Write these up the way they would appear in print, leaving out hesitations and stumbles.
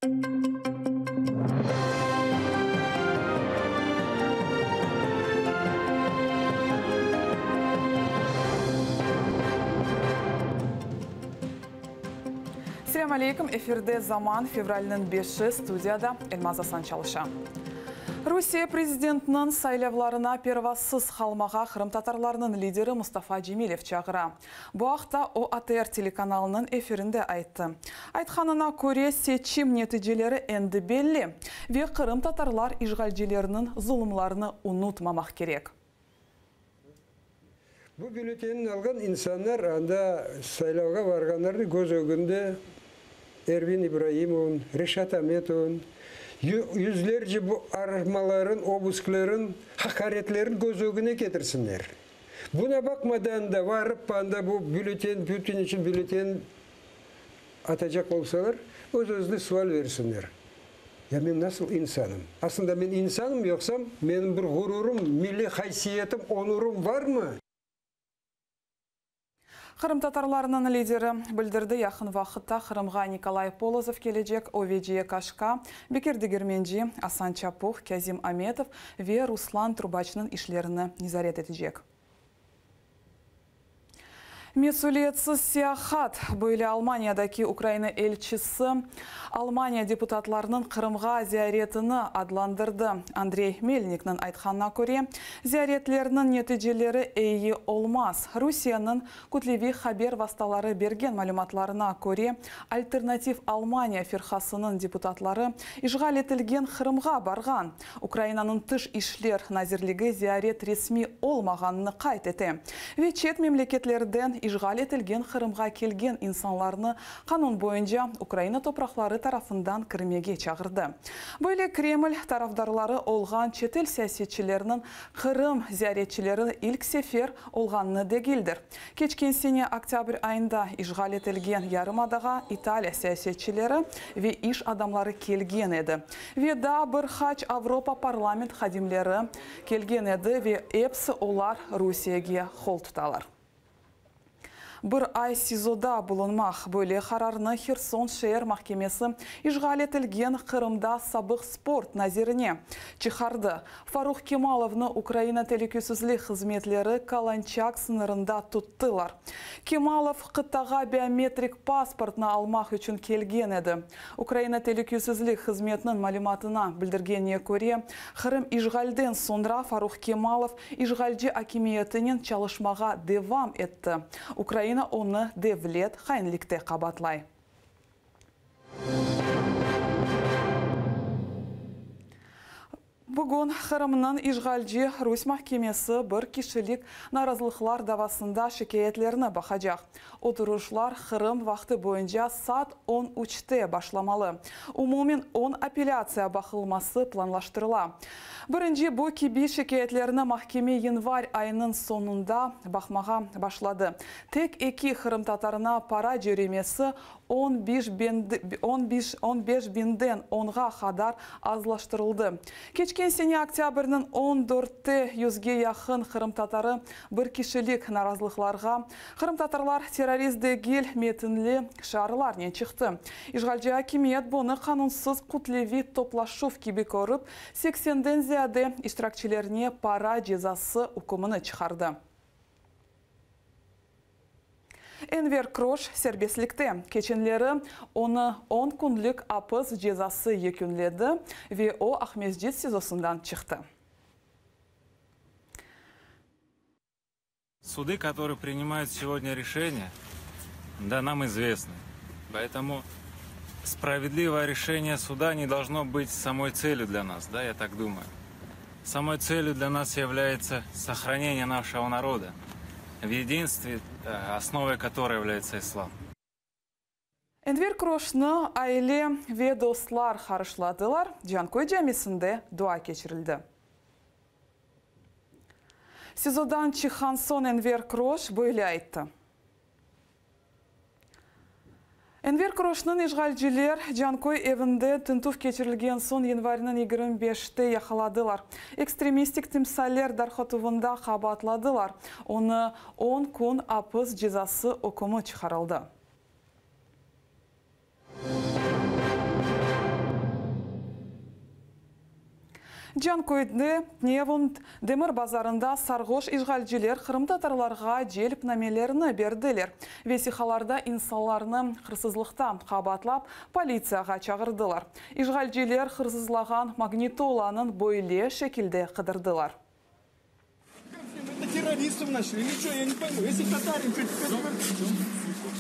Selâm aleyküm, efirde Zaman, fevralniñ beşi, studiyada Elmaz Asan çalışa. Rusiye prezidentiniñ saylavlarına pervasız qalmağa qırımtatarlarnıñ lideri Mustafa Cemilev çağıra. Bu aqta o ATR telekanalınıñ efirinde ayttı. Aytqanına köre, seçim neticeleri endi belli ve qırımtatarlar işğalcilerniñ zulumlarını unutmamaq kerek. Bu bülletenni alğan insanlar anda saylavğa varğanlarnı köz ögünde Ervin İbraimovnıñ, Reşat Ametovnıñ, yüzlerce bu aramaların, obuskların, haqaretlerin köz ögüne ketirsinler. Buna baqmadan da varıp anda bu bülleten, Putin içün bülleten atacaq olsalar, öz-özüne sual bersinler, Ya men nasıl insanım? Aslında men insanım yoqsam, menim bir ğururım, milliy haysiyetim, onurım varmı? Qırımtatarlarnıñ lideri bildirdi, yaqın vaqıtta Qırımğa Nikolay Polozov kelecek, o Veciye Kaşka, Bekir Degermenci, Asan Çapuh, Kâzim Ametov ve Ruslan Trubaçnıñ işlerini nezaret etecek. Mesüliyetsiz seyahat, böyle Almaniyadaki Ukraina elçisi Almaniya deputatlarınıñ Qırımğa ziyaretini adlandırdı. Andrey Melnikniñ aytqanına köre, ziyaretlerniñ neticeleri eyi olmaz. Rusiyeniñ kütleviy haber vastaları bergen malümatlarına köre, Alternativ Almaniya firqasınıñ deputatları işğal etilgen Qırımğa barğan. Ukrainanıñ Tış işler nazirligi ziyaret resmiy olmağanını qayd ete ve çet memleketlerden işğal etilgen Qırımğa kelgen insanlarnı qanun boyunca Ukraina topraqları tarafından kirmege çağırdı. Böyle Kreml tarafdarları olğan çetel siyasetçileriniñ Qırım ziyaretçileri ilk sefer olğanını degildir. Keçken sene oktâbr ayında işğal etilgen yarımadağa İtaliya siyasetçileri ve iş adamları kelgen edi ve daa bir qaç Avropa parlament hadimleri kelgen edi ve epsi olar Rusiyege qol tutalar. Bir ay SİZOda bulunmaq, böyle qararnı Herson şeer mahkemesi işğal etilgen Qırımda sabıq sport nazirine çıqardı. Faruh Kemalovnı Ukraina telükesizlik hızmetleri Kalançak sıñırında tuttılar. Kemalov qıtağa biometrik pasportnı almaq içün kelgen edi. Ukraina telükesizlik hızmetiniñ malümatına bildirgenine köre, Qırım işğalden soñra Faruh Kemalov işğalci akimiyetinen çalışmağa devam etti. Ukraina onı devlet hainlikte qabaatlay. Bugün Qırımnıñ işğalci rus mahkemesi bir kişilik narazılıqlar davasında şikâyetlerni baqacaq. Oturışlar Qırım vaqtı boyunca saat on üçte başlamalı. Umumen on apellâtsiya baqılması planlaştırıla. Birinci bu kibi şikâyetlerni mahkeme yanvar ayınıñ soñunda baqmağa başladı. Tek eki qırımtatarına para cöremesi 15 binden onğa qadar azlaştırıldı. Keçken sene oktâbrniñ on dörtte yüzge yaqın qırımtatarı bir kişilik narazılıqlarğa Qırımtatarlar terrorist degil metinli şiarlarnen çıqtı. İşğalci akimiyet bunı qanunsız kütleviy toplaşuv kibi körip, seksenden ziyade iştirakçilerine para cezası ükümini çıqardı. Enver Kroş serbestlikte. Keçenleri onı on künlik apis cezası yekünledi ve o Aqmescit SİZOsından çıqtı. Суды, которые принимают сегодня решения, да, нам известны. Поэтому справедливое решение суда не должно быть самой целью для нас, да, я так думаю. Самой целью для нас является сохранение нашего народа в единстве, э, основой которой является ислам. Enver Kroşnı aile ve dostlar qarşıladılar, Canköy camisinde dua keçirildi. SİZOdan çıqqan soñ Enver Kroş böyle ayttı. Enver Kroşnıñ işğalciler Canköy evinde tintüv keçirilgen soñ yanvarniñ 25-te yaqaladılar. Ekstremistik timsaller darqatuvında qabaatladılar. Onı on kün apis cezası ükmü çıqarıldı. Canköyde tünevin demir bazarında sarğoş işğalciler qırımtatarlarğa celpnamelerini berdiler. Vesiqalarda insanlarnı hırsızlıqta qabaatlap, politsiyağa çağırdılar. İşğalciler hırsızlağan magnitolanıñ böyle şekilde qıdırdılar. Это террористов нашли или что, я не пойму. Если татарин, что теперь...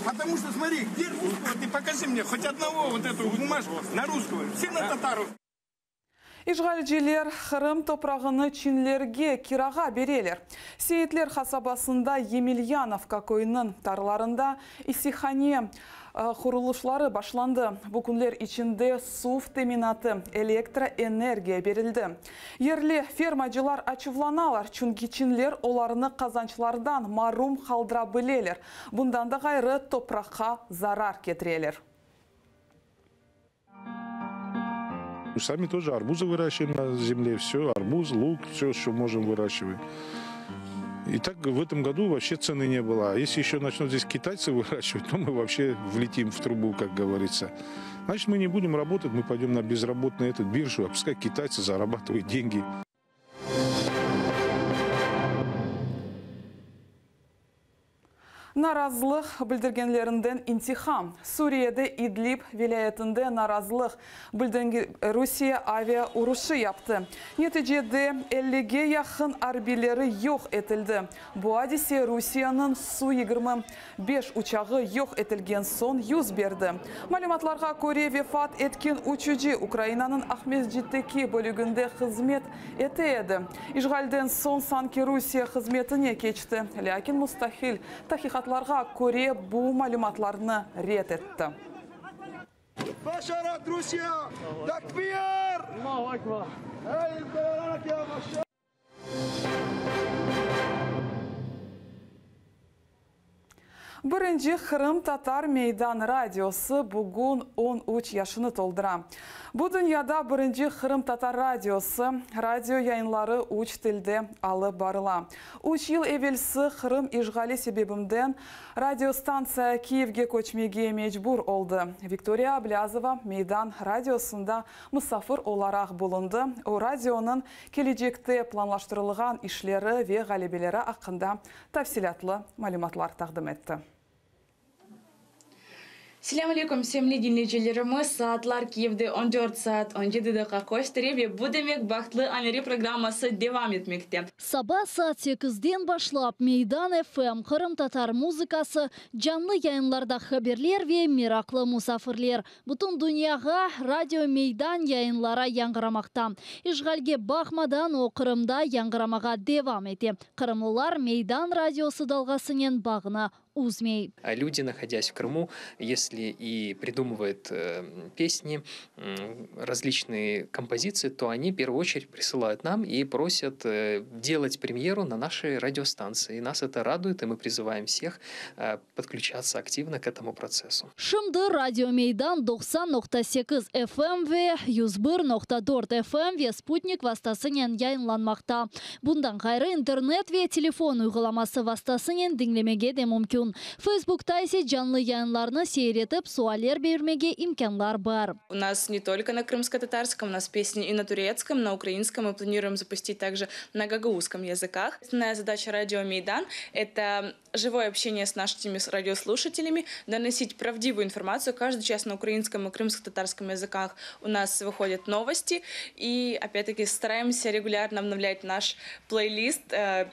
Потому что, смотри, где русского, ты покажи мне хоть одного вот эту бумажку на русского. Все на татаров. İşğalciler Qırım toprağını Çinlerge kirağa bereler. Seyitler qasabasında Yemelyanovka köyüniñ tarlalarında issihane qurulışları başlandı. Bu künler içinde suv teminatı, elektroenergiya berildi. Yerli fermacılar açuvlanalar, çünki Çinler olarnı qazançlardan marum qaldıra bileler. Bundan da ğayrı topraqqa zarar ketireler. Сами тоже арбузы выращиваем на земле, все, арбуз, лук, все, что можем выращивать. И так в этом году вообще цены не было. А если еще начнут здесь китайцы выращивать, то мы вообще влетим в трубу, как говорится. Значит, мы не будем работать, мы пойдем на безработную эту биржу, а пускай китайцы зарабатывают деньги. Narazılıq bildirgenlerinden intiqam. Suriyede İdlib vilâyetinde narazılıq bildirgen Rusiye avia uruşı yaptı. Neticede 50-ge yaqın arbiyleri yoq etildi. Bu adise Rusiyeniñ Su-25 uçağı yoq etilgen soñ yüz berdi. Malümatlarğa köre, vefat etken uçucı Ukrainanıñ Aqmescitteki bölüginde hızmet ete edi. İşğalden soñ sanki Rusiye hızmetine keçti. Lâkin mustaqil tahqiqatlarğa köre bu malümatlarnı red etti. Başarat Rusiye! Takbir! Allahu Ekber! Ey ya Başar! Birinci Qırımtatar Meydan radiosı bugün 13 yaşını toldura. Bu dünyada birinci Qırımtatar radiosı, radio yayınları üç tilde alıp barıla. 3 yıl evelsi Qırım işğali sebebinden radiostantsiya Kiyevge köçmege mecbur oldı. Viktoriya Ablâzova Meydan radiosında musafir olaraq bulundı. O radionıñ kelecekte planlaştırılğan işleri ve ğalebeleri aqqında tafsilâtlı malümatlar taqdim etti. Selâm aleyküm, sevimli diñleyicilerimiz. Saatler Kiyevde 14 saat 17 daqqa köstere ve bu demek Bahtlı Anleri programması devam etmekte. Saba saat 8-den başlap Meydan FM qırımtatar muzıkası, canlı yayınlarda haberler ve meraqlı musafirler. Bütün dünyağa Radio Meydan yayınları yañğıramaqta. İşğalge baqmadan o Qırımda yañğıramağa devam ete. Qırımlılar Meydan radiosı dalğasınen bağını üzmey. А люди, находясь в Крыму, если и придумывают песни, различные композиции, то они в первую очередь присылают нам и просят делать премьеру на нашей радиостанции. И нас это радует, и мы призываем всех подключаться активно к этому процессу. Şimdi Radio Meydan 90.8 FM ve 101.4 FM ve Sputnik vastasınen yayınlanmaqta. Bundan ğayrı internet ve telefon uygulaması vastasınen diñlemege de mümkün. Facebook'ta ise canlı yayınlarnı seyir etip sualler bermege imkânlar bar. У нас не только на крымско-татарском, у нас песни и на турецком, на украинском. Мы планируем запустить также на гагаузском языках. Основная задача радио Мейдан – это живое общение с нашими радиослушателями, доносить правдивую информацию. Каждый час на украинском и крымско-татарском языках у нас выходят новости. И, опять-таки, стараемся регулярно обновлять наш плейлист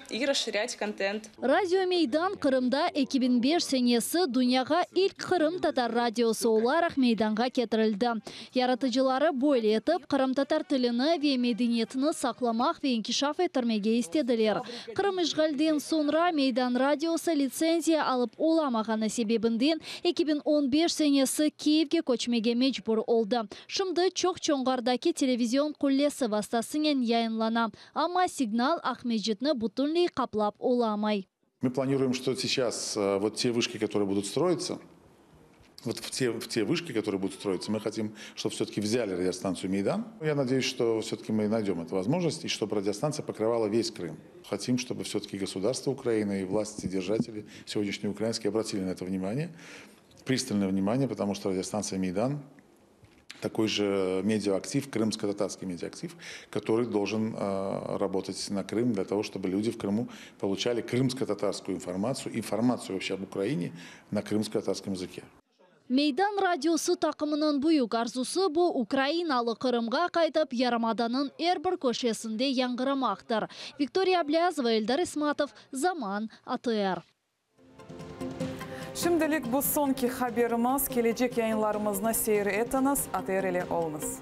и расширять контент. Радио Meydan Qırımda 2005 senesi dünyağa ilk qırımtatar radiosı olaraq meydanğa ketirildi. Yaratıcıları böyle etip qırımtatar tilini ve medeniyetini saqlamaq ve inkişaf ettirmege istediler. Qırım işğalden soñra Meydan radiosı litsenziya alıp olamağanı sebebinden 2015 senesi Kiyevge köçmege mecbur oldı. Şimdi çoq Çonğardaki televizion qullesi vastasınen yayınlana. Amma signal Aqmescitni bütünley qaplap olamay. Мы планируем, что сейчас вот те вышки, которые будут строиться, вот в те вышки, которые будут строиться, мы хотим, чтобы все-таки взяли радиостанцию «Мейдан». Я надеюсь, что все-таки мы найдем эту возможность, и чтобы радиостанция покрывала весь Крым. Хотим, чтобы все-таки государство Украины и власти, держатели сегодняшние украинские обратили на это внимание, пристальное внимание, потому что радиостанция «Мейдан» Такой же медиаактив, крымско-татарский медиаактив, который должен э, работать на Крым для того, чтобы люди в Крыму получали крымско-татарскую информацию, информацию вообще об Украине на крымско-татарском языке. Meydan radiosı taqımınıñ büyük arzusı bu ukrainalı Qırımğa qaytıp yarımadanıñ er bir köşesinde yañğıramaqtır. Viktoriya Ablâzova, Eldar İsmatov, Zaman, ATR. Şimdilik bu soñki haberimiz. Kelecek yayınlarımıznı seyir etiñiz, ATR ile oluñız.